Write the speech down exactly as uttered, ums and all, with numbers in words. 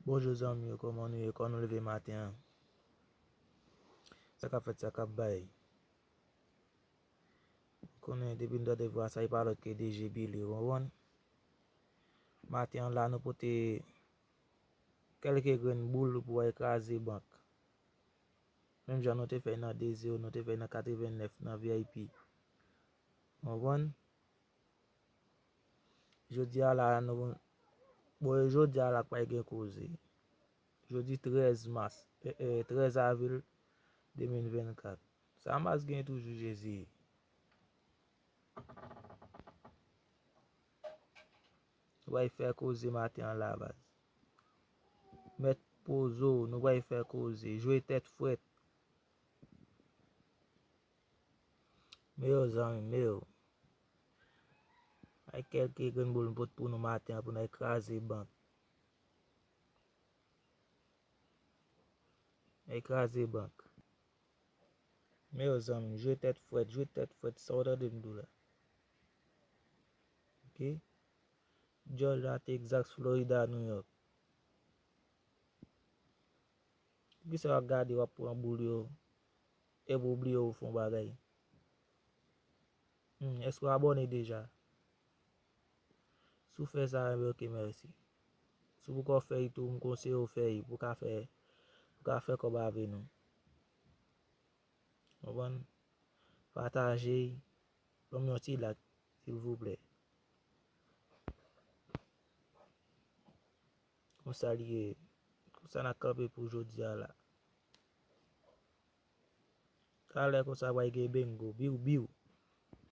Bonjou zanmi yo, kòman nou ye? Kòman nou leve maten an? Sa k ap fèt, sa k ap bay? Ou konnen, depi nou tande vwa sa, e pa lòt ke D J Billy, ou konprann? Maten an la, nou pote kèlke grenn boul pou al kraze bank. Menm jan nou te fè nan de zewo, nou te fè nan katrevennnèf nan V I P. Ou konprann? Jodi a la, nou, bon, jodi a la, pa gen koze. Jodi trèz mas, eh, eh, trèz avril de mil vennkat. Sa mas gen toujou, Jezi. Nou pral fè koze maten an la, baz. Mèt poze w, nou pral fè koze. Jwe tèt frèt. Men yo, zanmi, men yo. Ay kèlke grenn boul m pot pou nou maten an pou n al kraze bank. Al kraze bank. Men yo, zanmi, jwe tèt frèt, jwe tèt frèt, sa w tande m di w la. Ok? Georgia, Texas, Florida, New York. Poukisa w ap gade, w ap pran boul yo, epi w bliye w fè yon bagay? Hmm, èske w abòne deja? Si w fè sa, enben, ok, mèsi. Si w poko fè l tou, m konseye w fè l pou w ka fè, pou w ka fè kòb avè nou. Konprann? Pataje l, ban m yon ti like, silvouplè. Konsa li ye. Konsa n a kanpe pou jodi a la. Talè konsa pral gen bingo. Biw, biw.